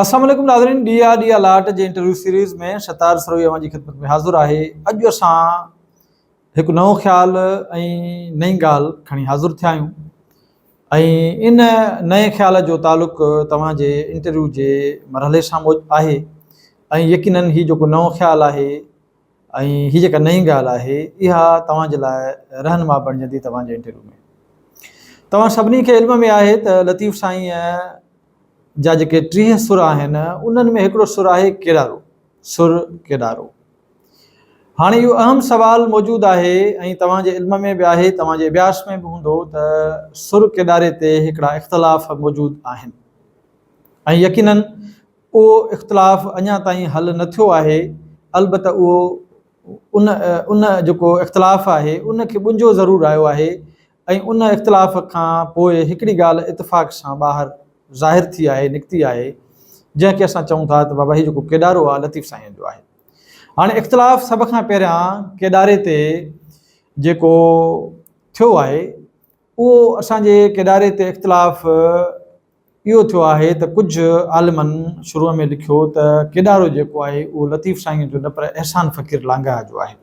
السلام عليڪم ناظرين ڊي آر ڊي لاٽ جي انٽرويو سيريز ۾ ستار سروي اوهان جي خدمت ۾ حاضر آهي. اڄ اسان هڪ نئون خيال ۽ نئين ڳالهه کڻي حاضر ٿيا آهيون ۽ ان نئين خيال جو تعلق توهان جي انٽرويو جي مرحلي سان آهي ۽ يقينن هي جيڪو نئون خيال آهي ۽ هي جيڪا نئين ڳالهه آهي اها توهان جي لاء رهنما بڻجندي توهان جي انٽرويو ۾. توهان سڀني کي علم ۾ آهي ته لطيف سائينء جا جيڪي 30 سر آهن انهن ۾ هڪڙو سر آهي ڪيڏارو، سر ڪيڏارو. هاڻي اهو اهم سوال موجود آهي ۽ توهان جي علم ۾ به آهي توهان جي اڀياس ۾ به هوندو ته سر ڪيڏاري تي هڪڙا اختلاف موجود آهن ۽ يقينن اهو اختلاف اڃا تائين حل نه ٿيو آهي، البته اهو ان ان جيڪو اختلاف آهي ان کي ٻنجو ضرور آيو آهي ۽ ان اختلاف کان پوء هڪڙي ڳالهه اتفاق سان ٻاهر ظاهر ٿي آهي، نڪتي آهي، جنهن کي اسان چئون ٿا ته بابا هي جيڪو ڪيڏارو آهي لطيف سائين جو آهي. هاڻي اختلاف سڀ کان پهريان ڪيڏاري تي جيڪو ٿيو آهي اهو اسان جي ڪيڏاري تي اختلاف اهو ٿيو آهي ته ڪجهه عالمن شروع ۾ لکيو ته ڪيڏارو جيڪو آهي اهو لطيف سائينء جو نه پر احسان فقير لانگاهه جو آهي.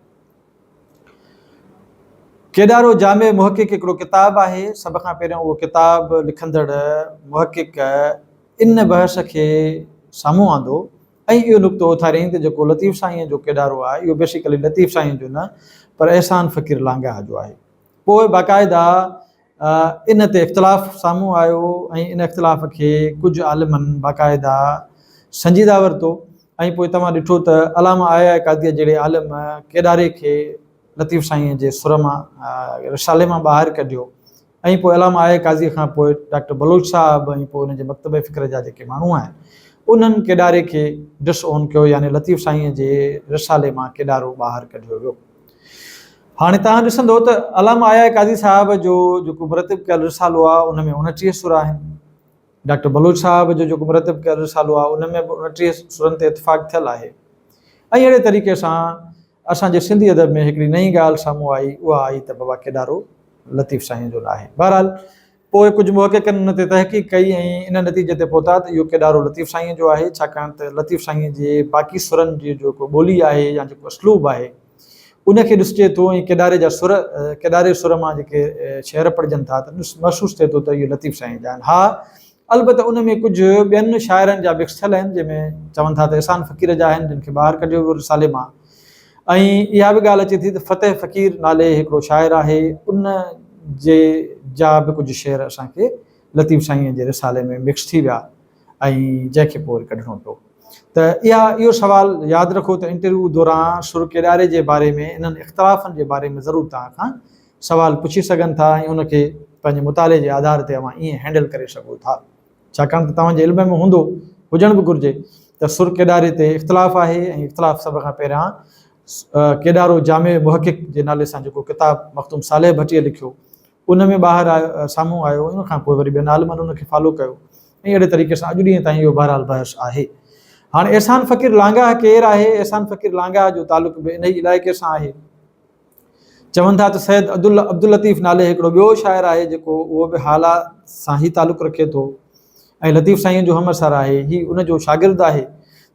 ڪيڏارو جامع محقق هڪڙو ڪتاب آهي. سڀ کان پهريون اهو ڪتاب لکندڙ محقق ان بحث کي سامهون آندو ۽ اهو نقطو اٿاريائين ته جيڪو لطيف سائينء جو ڪيڏارو آهي اهو بيسيڪلي لطيف سائينء جو نه پر احسان فقير لانگاهه جو آهي. پوء باقاعده ان تي اختلاف سامهون آيو ۽ ان اختلاف کي ڪجهه عالمن باقاعده سنجيده ورتو ۽ پوء توهان ڏٺو ته علامه آء آء قاضيء جهڙي عالم ڪيڏاري کي لطيف سائينء جي سر مان رسالي مان ٻاهر ڪڍيو ۽ پوء علامه آء آء قاضيء کان پوء ڊاڪٽر بلوچ صاحب ۽ پوء ان جي مڪتبه فڪر جا جيڪي ماڻهو آهن انهن ڪيڏاري کي ڊس اون ڪيو يعني لطيف سائينء جي رسالي مان ڪيڏارو ٻاهر ڪڍيو ويو. هاڻي توهان ڏسندو ته علامه آء آء قاضي صاحب جو جيڪو مرتب ڪيل رسالو آهي ان ۾ 29 سر آهن. ڊاڪٽر بلوچ صاحب جو جيڪو مرتب ڪيل رسالو آهي ان ۾ به 29 سرن تي اتفاق ٿيل آهي. ۽ اهڙي طريقي سان اسان جي سنڌي ادب ۾ هڪڙي نئين ڳالهه سامهون آئي اها آئي ته بابا ڪيڏارو لطيف سائين جو ناهي. بهرحال پوء ڪجهه محققن ان تي تحقيق ڪئي ۽ ان نتيجي تي پهتا ته اهو ڪيڏارو لطيف سائينء جو آهي، ڇاڪاڻ ته لطيف سائينء جي باقي سرن جي جيڪو ٻولي آهي يا جيڪو اسلوب آهي، ان کي ڏسجي ٿو ۽ ڪيڏاري جا سر، ڪيڏاري سر مان جيڪي شعر پڙهجن ٿا ته ڏس محسوس ٿئي ٿو ته اهي لطيف سائينء جا آهن. ها، البته ان ۾ ڪجهه ٻين شاعرن جا مڪس ٿيل آهن، جنهن ۾ چون ٿا ته احسان فقير جا آهن، جن کي ٻاهر ڪڍيو ويو رسالي مان. ۽ اها به ڳالهه اچي ٿي ته فتح فقير نالي هڪڙو شاعر آهي، ان جي جا به ڪجهه شعر اسان کي لطيف سائينء جي رسالي ۾ مڪس ٿي ويا ۽ جنهن کي پوء وري ڪڍڻو پيو. ته اها اهو سوال ياد رکو ته انٽرويو دوران سر ڪيڏاري جي باري ۾ انهن اختلافن جي باري ۾ ضرور توهان کان سوال پڇي سگهن ٿا ۽ ان کي پنهنجي مطالعي جي آڌار تي اوهان ائين هينڊل ڪري سگهو ٿا. ڇاڪاڻ ته توهان جي علم ۾ هوندو، هجڻ به گهرجي ته سر ڪيڏاري تي اختلاف آهي ۽ اختلاف سڀ کان پهريان ڪيڏارو جامع محقق جي نالي سان جيڪو ڪتاب مخدوم صالح ڀٽيء لکيو ان ۾ ٻاهر آيو سامهون آيو ان کان پوء وري ٻين عالمن ان کي فالو ڪيو ۽ اهڙي طريقي سان اڄ ڏينهن تائين اهو بهرحال بحث آهي. هاڻي احسان فقير لانگاهه ڪير آهي؟ احسان فقير لانگاهه جو تعلق به انهي علائقي سان آهي. چون ٿا ته سيد عبداللطيف نالي هڪڙو ٻيو شاعر آهي جيڪو اهو به هالا سان ئي تعلق رکي ٿو ۽ لطيف سائين جو همعصر آهي هي ان جو شاگرد آهي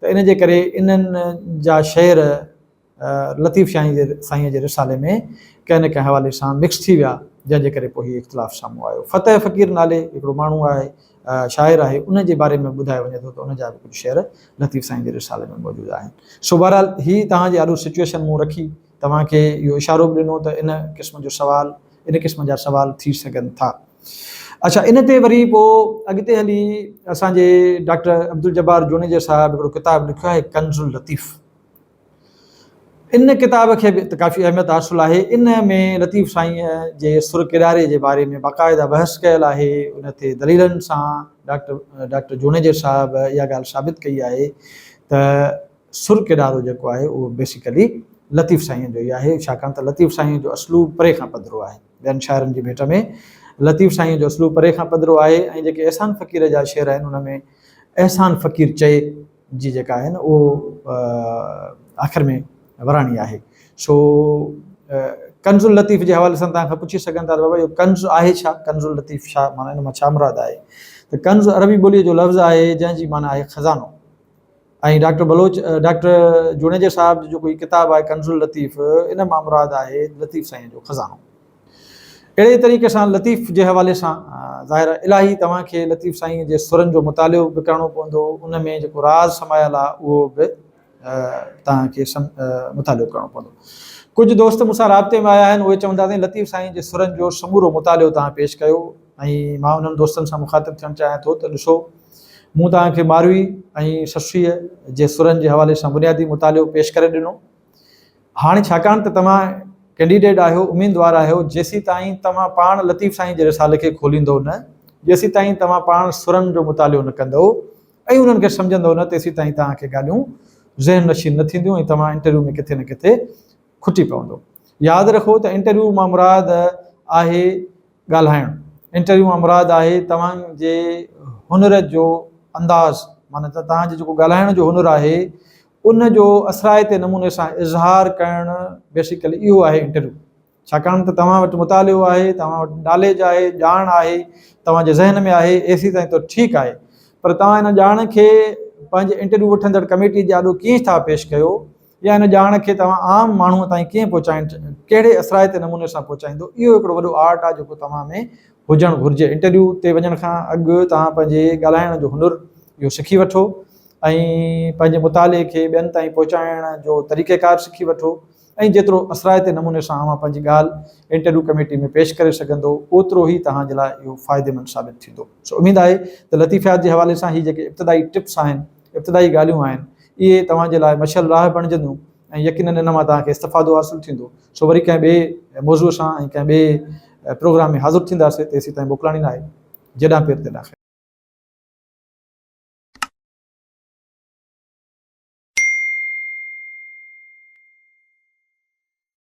ته ان جي ڪري انهن جا شعر لطيف سائين جي رسالي ۾ ڪنهن نه ڪنهن حوالي سان مڪس ٿي ويا جنهن جي ڪري پوء هي اختلاف سامهون آيو. فتح فقير نالي هڪڙو ماڻهو آهي شاعر آهي ان جي باري ۾ ٻڌايو وڃي ٿو ته ان جا به ڪجهه شعر لطيف سائين جي رسالي ۾ موجود آهن. سو بهرحال هي توهان جي آڏو سچوئيشن مون رکي توهان کي اهو اشارو به ڏنو ته ان قسم جو سوال ان قسم جا سوال ٿي سگهن ٿا. اڇا ان تي وري پوء اڳتي هلي اسان جي ڊاڪٽر عبدالجبار جوڻيجي صاحب هڪڙو ڪتاب لکيو آهي ڪنز اللطيف. ان ڪتاب کي به ڪافي اهميت حاصل آهي. ان ۾ لطيف سائينء جي سر ڪيڏاري جي باري ۾ باقاعده بحث ڪيل آهي. ان تي دليلن سان ڊاڪٽر ڊاڪٽر جوڻيجي صاحب اها ڳالهه ثابت ڪئي آهي ته سر ڪيڏارو جيڪو آهي اهو بيسيڪلي لطيف سائينء جو ئي آهي، ڇاڪاڻ ته لطيف سائينء جو اسلوب پري کان پڌرو آهي. ٻين شاعرن جي ڀيٽ ۾ لطيف سائينء جو اسلوب پري کان پڌرو آهي ۽ جيڪي احسان فقير جا شعر آهن ان ۾ احسان فقير چئي جي جيڪا آهي نه اهو آخر ۾ وراڻي آهي. سو ڪنز اللطيف جي حوالي سان توهان کان پڇي سگهن ٿا ته بابا اهو ڪنز آهي ڇا؟ ڪنز اللطيف ڇا معنيٰ ان مان ڇا مراد آهي؟ ته ڪنز عربي ٻوليء جو لفظ آهي جنهن جي معنيٰ آهي خزانو ۽ ڊاڪٽر بلوچ ڊاڪٽر جوڻيجي صاحب جو جيڪو هي ڪتاب آهي ڪنز اللطيف ان مان مراد آهي لطيف سائين جو خزانو. اهڙي طريقي سان لطيف جي حوالي سان ظاهر آهي الاهي توهان کي لطيف سائين جي سرن جو مطالعو به ڪرڻو پوندو ان ۾ جيڪو راز سمايل آهي اهو به توهان کي مطالعو ڪرڻو پوندو. ڪجهه دوست مون سان رابطي ۾ آيا آهن اهي چون ٿا سائين لطيف سائين جي سرن جو سمورو مطالعو توهان پيش ڪيو ۽ مان انهن دوستن سان مخاطب ٿيڻ چاهيان ٿو ته ڏسو مون توهان کي ماروي ۽ سسئيء جي سرن جي حوالي سان بنيادي مطالعو پيش ڪري ڏنو. هاڻي ڇاڪاڻ ته توهان ڪينڊيڊيٽ آهيو، اميدوار آهيو، جيسيتائين توهان پاڻ لطيف سائين جي رسالي کي کوليندو نه، جيسيتائين توهان پاڻ سرن جو مطالعو نه ڪندؤ ۽ انهن کي سمجهندؤ نه تيسيتائين توهان کي ڳالهيون ذهن نشين نه ٿينديون ۽ توهان انٽرويو ۾ ڪٿي نه ڪٿي کٽي پوندو. ياد رکو ته انٽرويو مان مراد آهي ڳالهائڻ، انٽرويو مان مراد آهي توهان جي هنر جو انداز معنيٰ ته توهان جي جيڪو ڳالهائڻ جو هنر آهي ان جو اثرائتي نموني سان اظهار ڪرڻ بيسيڪلي اهو آهي انٽرويو. ڇاڪاڻ ته توهان وٽ مطالعو آهي، توهان وٽ ناليج آهي، ڄاڻ آهي، توهان جي ذهن ۾ آهي، ايسيتائين ته ٺيڪ آهي پر توهان ان ڄاڻ کي پنهنجي انٽرويو وٺندڙ ڪميٽي جي آڏو ڪيئن ٿا پيش ڪيو يا ان ڄاڻ کي توهان عام ماڻهوء تائين ڪيئن پهچائڻ ڪهڙي اثرائتي نموني سان پهچائيندو اهو هڪڙو وڏو آرٽ آهي جيڪو توهان ۾ هجڻ گهرجي. انٽرويو تي وڃڻ کان اڳ توهان پنهنجي ڳالهائڻ جو هنر اهو سکي وٺو ۽ پنهنجي مطالعي کي ٻين تائين پهچائڻ جو طريقيڪار سکي وٺو. ۽ جيترو اثرائتي نموني سان اوهان پنهنجي ڳالهه انٽرويو ڪميٽي ۾ پيش ڪري سگهندو اوترو ئي توهان جي لاء اهو فائديمند ثابت ٿيندو. سو اميد آهي ته لطيفيات جي حوالي سان هي جيڪي ابتدائي ٽپس آهن، ابتدائي ڳالهيون آهن، اهي توهان جي لاء مشعل راهه بڻجنديون ۽ يقينن ان مان توهان کي استفادو حاصل ٿيندو. سو وري ڪنهن ٻئي موضوع سان ۽ ڪنهن ٻئي پروگرام ۾ حاضر ٿينداسين تيسيتائين موڪلاڻي ناهي. جيڏانهن پير تيڏانهن خير.